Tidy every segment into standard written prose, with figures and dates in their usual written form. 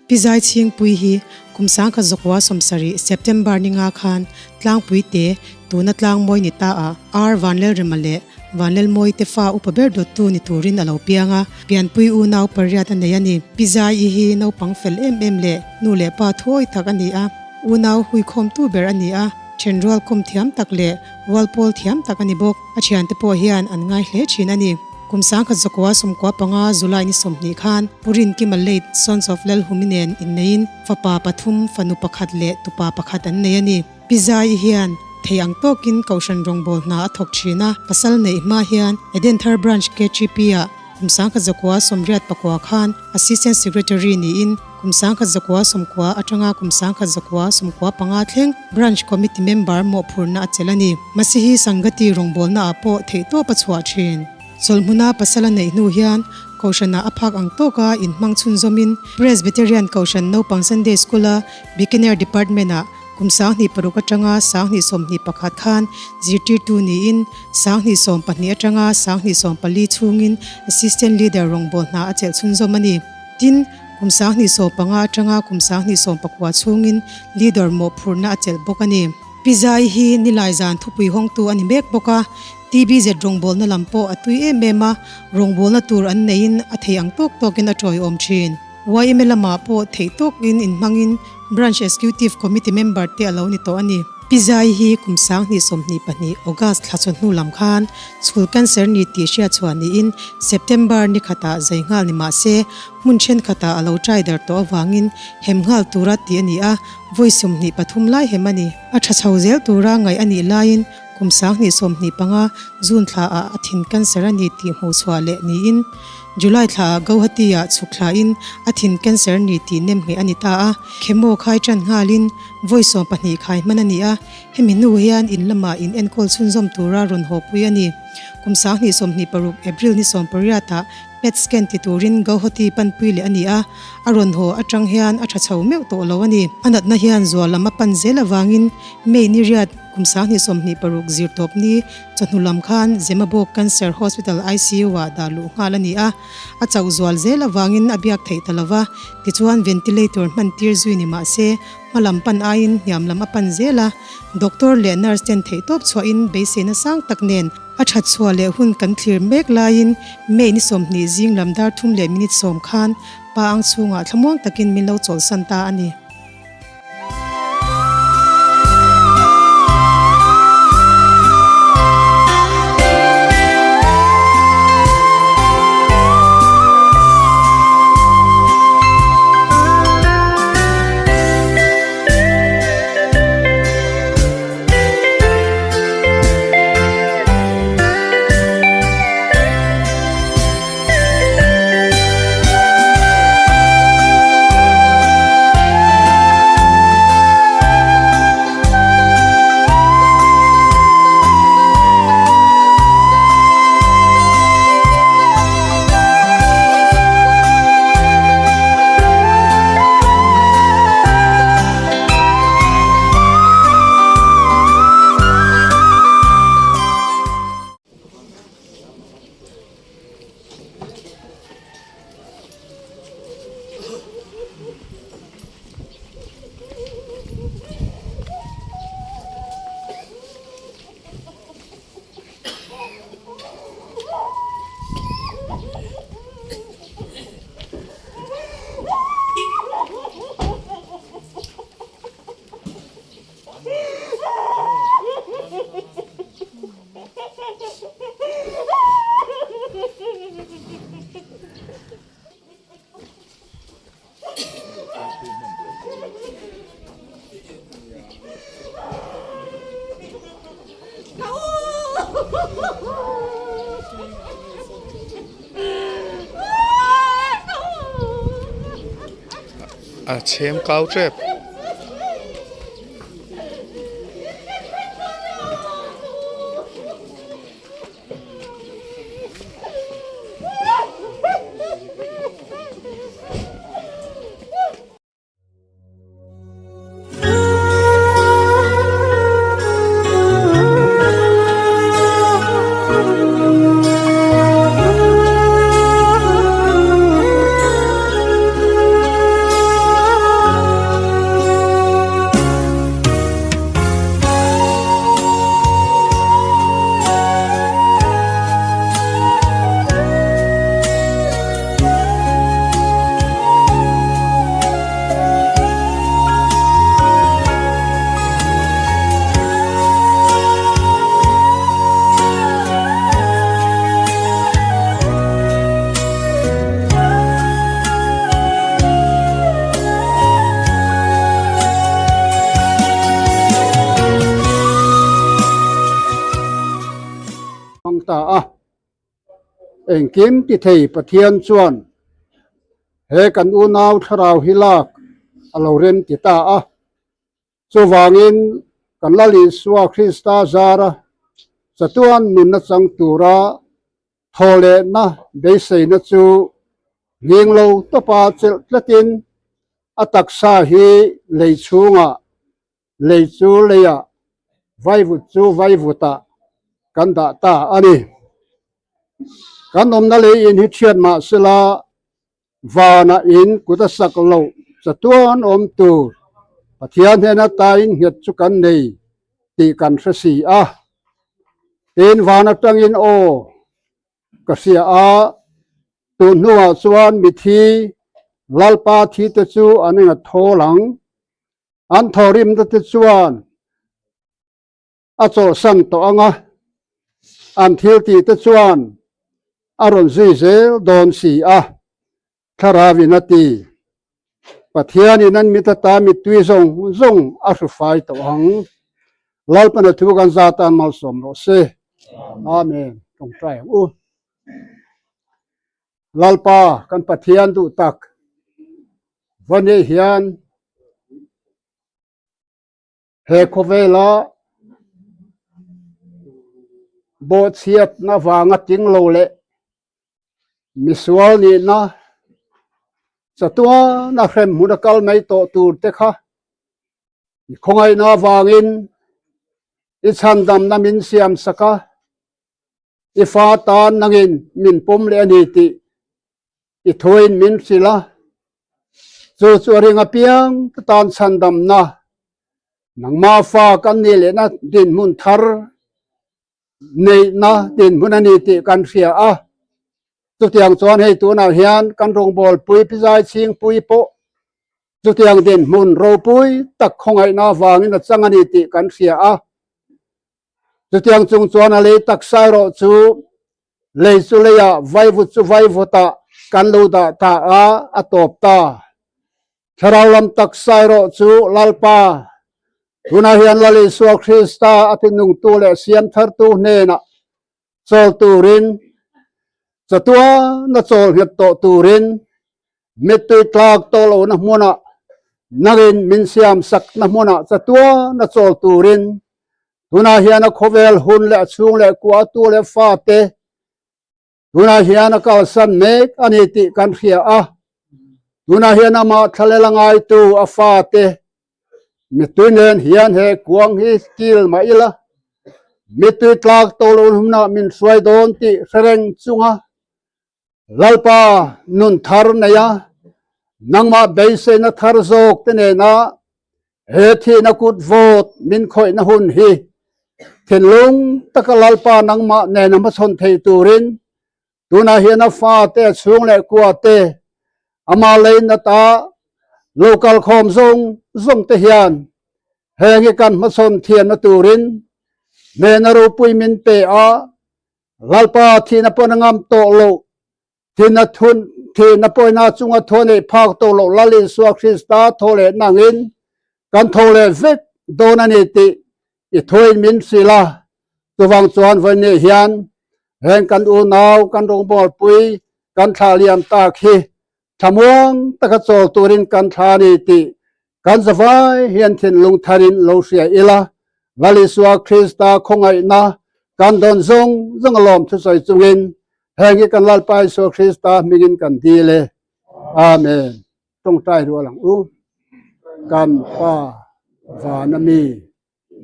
Pi Zaichhingpuii hi kum 1970 September ni nga khan Tlangpui te tuna Tlangmawi ni ta ah R Vanlalrema leh Vanlalmawi te fa upa ber dawttu ni turin a lo piang a, pianpui unau pariat a nei a ni. Pi Zaii hi naupang fel em em leh nu leh pa thuawi tak a ni a, unau huikhawmtu ber a ni a, thenrual kawm thiam tak leh rualpawl thiam tak a ni bawk. A thiante pawh hian an ngai hle thin a ni. Kum 1995 July ni 20 khan Pu Rinkima late Sons of Lalhumi nen inneiin fapa pathum, fanu pakhat leh tupa pakhat an nei a ni. Pi Zaii hian thei ang tawkin Kohhran rawngbâwl hna a thawk thin a, pasal neih hma hian Edenthar Branch KGP-ah kum 1989 khan Assistant Secretary niin kum 1990 atanga kum 1995 thleng Branch Committee Member mawhphurhna a chelh a ni. Masihi Sangati rawngbawlnaah pawh theihtawp a chhuah thin. Chawlhmuna pasal a neih hnu hian Kohhranah a phak ang tawka inhmang chhunzawmin Presbyterian Kohhran Naupang Sunday School-a Beginner Department-ah kum 2006 atanga 2021 khan zirtirtu niin 2012 atanga 2014 chhungin Assistant Leader rawngbâwl hna a chelh chhunzawm a ni. Tin, kum 2015 atanga kum 2019 chhungin Leader mawhphurhna a chelh bawk a ni. Pi Zai hi Nilai zan thupui hawngtu a ni mek bawk a, TBZ rawngbawlna lam pawh a tui em em a, rawngbawlna tur an neihin a thei ang tawk tawkin a tawiawm thin. Yma lamah pawh theih tawkin inhmangin Branch Executive Committee member te a lo ni tawh a ni. Pi Zai hi kum 2022 August thla chawhnu lam khan chhul cancer ni tih hriatchhuah niin September ni khatah zai nghal ni mah se hmun thenkhatah a lo try der tawh avangin hem nghal tura tih a ni a, vawi 23 lai hem a ni. A tha chho zel tura ngaih a nih laiin kum 2025 June thla ah a thin cancer a ni tih hmuhchhuah leh niin July thla ah Guwahati ah chhuk thla in a thin cancer ni tih nem ngheh a ni ta a, chemo khai tan nghal in vawi 12 khai hman a ni a, hemi hnu hian in lamah in enkawl chhunzawm tura rawn haw pui a ni. Kum 2026 April ni 18 ah PET scan ti turin Guwahati panpui leh a ni a, a rawn haw atang hian a tha chho meuh tawh lo a ni. A natna hian zual lam a pan zel avangin May ni riat kum 2026 zirtawp ni chawhnu lam khan Zemabawk Cancer Hospital ICU ah dah luh nghal a ni a, a chauh zual zel avangin a biak theih ta lova, tichuan ventilator hman tir zui ni mah se hma lam pan aiin hniam lam a pan zel a, doctor leh nurse ten theihtawp chhuahin beiseina sang tak nen a that chhuah leh hun kan thlir mek laiin May ni 20 zing lam dar thum leh minute sawm khan pa ang chhungah thlamuang takin min lo chawlhsan ta a ni. A chhem kau tep. Engkim ti thei Pathian chuan he kan unau thlarau hi lak a lo rem ti ta a. Chuvangin kan Lal Isua Krista zara chatuan nunna chang tura thawhlehna beiseina chu nghing lo tawpa chelh tlatin a taksa hi lei chhungah lei chu leiah vaivut chu vaivutah kan dah ta a ni. Kan awmna lei in hi thiat mah sela vanah in kut a sak loh chatuan awm tur Pathian hnena tain nghet chu kan nei tih kan hre si a. Tin, van atangin aw ka hria a, tun hnuah chuan mithi Lalpa thite chu an ingat thawl ang. An thawhrimna te chuan a chawlhsan tawh ang a, an thil tih te chuan a rawn zui zel dawn si a, Thlarauin a ti. Pathianin an mit ata mittui zawng zawng a hru fai tawh ang. Lalpana thu kan za tan malsawm rawh se. Amen. Tawngtai ang u. Lalpa kan Pathian duh tak va nei hian he khawvela bawhchhiatna vanga ting lo leh misual nihna chatuana hrem hmun a kal mai tawh tur te kha i khawngaihna avangin i chhandamna min siam sak a. I fa tan nangin min pawm leh a ni tih i thuin min hrilh a, chu chu a ring apiang ka tan chhandamna, nangmah fa kan nih lehna dinhmun thar neihna dinhmun a ni tih kan hria a. Chutiang chuan hei tunah hian kan rawngbawlpui Pizai Chhingpui pawh chutiang dinhmun ropui tak khawngaihna avangin a chang a ni tih kan hria a. Chutiang chung chuan a lei taksa erawh chu lei chu leiah vaivut chu vaivutah kan lo dah ta a, a tawp ta. Thlarau lam taksa erawh chu Lalpa, tunah hian Lal Isua Krista a tinungtu leh siamthartu hnenah chawl turin, chatuana chawl nghet tawh turin mittui tlak tawh lohna hmunah nangin min siam sakna hmunah chatuana chawl turin tunah hian a khawvel hun leh a chhung leh kuahtu leh fate tunah hian a kalsan mek a ni tih kan hria a. Tunah hian amah thlalel a ngaitu a fate mittui nen hian he kuang hi kil mah ila mittui tlak tawh loh hmunah min hruai dawn tih hre reng chunga Lalpa nun thar nei a, nangmah beiseina thar zawk te nena he thihna kut vawt min khawihna hun hi thinlung taka Lalpa nangmah nena hmachhawn thei turin Tunah hian a fate, a chhung leh kuate, ama lein ata lo kal khawm zawng zawng te hian heng hi kan hmasawn thiamna turin hnehna ropui min pe a, Lalpa thihna pawn a ngam tawh loh, thihna thun, thihna pawina chunga thaw neih phak tawh loh Lal Isua Krista thaw leh nangin kan tho leh vek dawn a ni tih i thuin min hrilh a, chuvang chuan vawiin hian heng kan unau kan rawngbawlpui kan thlah liam tak hi thlamuang taka chawl turin kan thla a ni tih kan zavai hian thinlung tharin lo hria ila, Lal Isua Krista khawngaihna kan dawn zawng zawng a lawm thusawi chungin heng hi kan Lalpa Isua Krista hmingin kan dil e. Amen. Tawngtai rual ang u. Kan Pa vana mi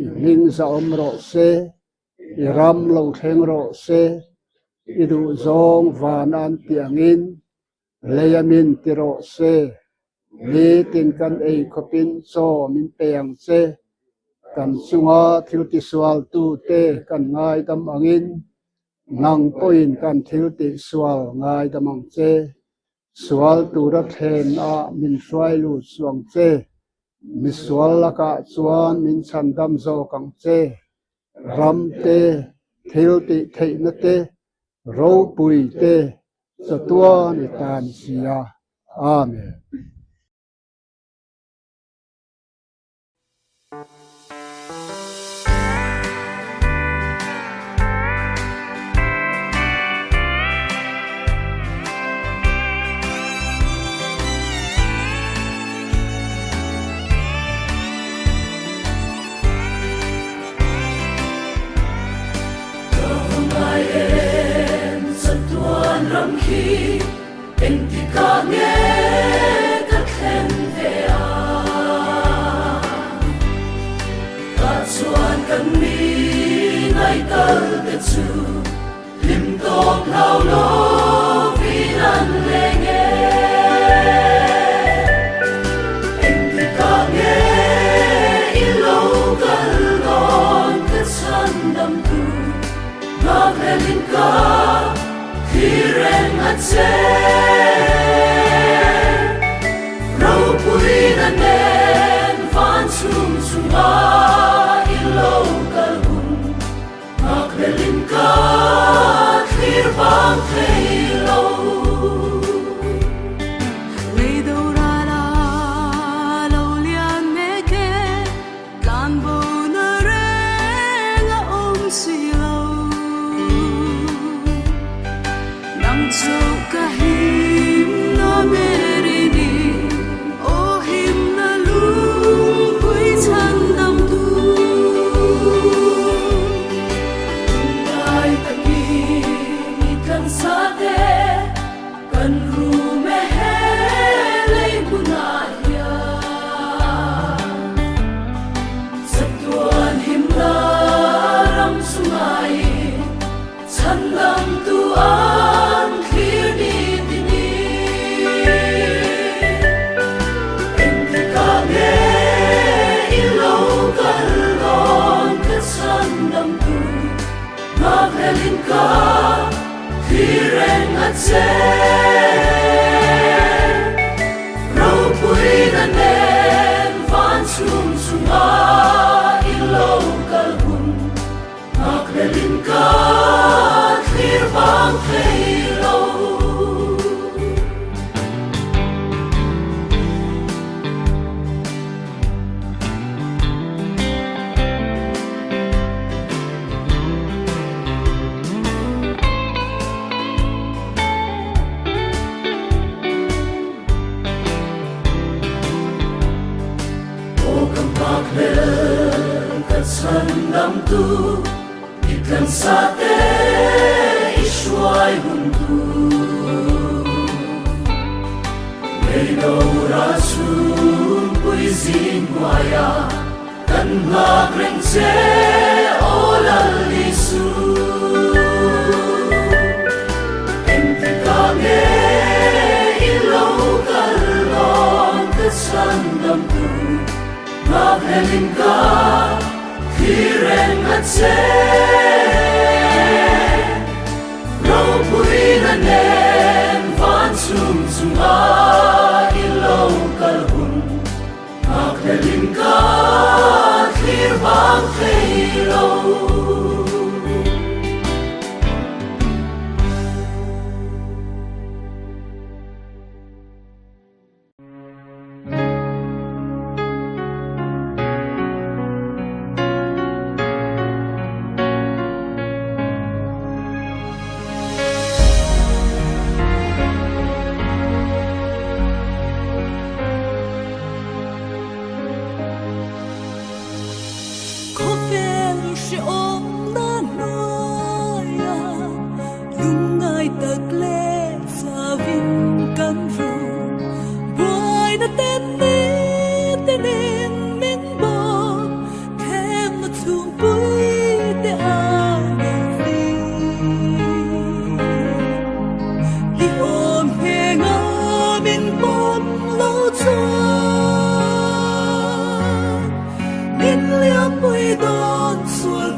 i hming zahawm rawh se, i ram lo thleng rawh se, i duhzawng van an ti angin lei a min ti rawh se. Nitin kan ei khawpin chaw min pe ang che. Kan chunga thil tisualtute kan ngaidam angin nang pawhin kan thil tihsual ngaidam ang che. Sual tura thlen a min hruai lut suang che, misual lakah chuan min chhandam zawk ang che. Ram te, thil tih theihna te, ropui te, chatuan i tan sia. Amen. ram khi engtikah nge ka thlen ve ang? Tah chuan kan mi ngaihtal te chu hlim tawp hlau lovin an leng e. Engtikah nge i lo kal dawn ka chhandam tu Ngakhlelin ka thi reng a che. Ropuina nen van chhung chunga i lo kal hun. Ngakhlelin ka thlir vang thei lo. Lei doral a lo lian mek e. Tlanbo na reng a awm si lo. Nang chu ka him na ber i ni, aw him na lungpui chhan dam tu. Tunlai takin i tlansa te kan rum e he lei hmunah hian. Chatuan himna ram chungain chhandamtu an thlir ni ti ni. Engtikah nge i lo kal dawn ka chhandamtu nghakhlelin ka thlir reng a che. Ropuina nen van chhung chunga i lo kal hun nghakhlelin ka thlir vang thei lo. Aw ka nghakhlel ka chhandamtu i tlansa te i hruai hun tu. Leido ral chhungpui zing hnuaia kan nghak reng che aw Lal Isu. Engtikah nge i lo kal dawn ka chhandamtu nghakhlelin ka thlir reng a che. Ropuina nen van chhung chunga i lo kal hun Nghakhlelin ka thlir vang thei lo. Khawvel hrehawm na hnuaia lungngai tak leh chauhin kan rum. Buaina ten nitinin min bawk, thlemna chhungpui te a lo zing. I awm nghenga min pawm lo chuan min liampui dawn sual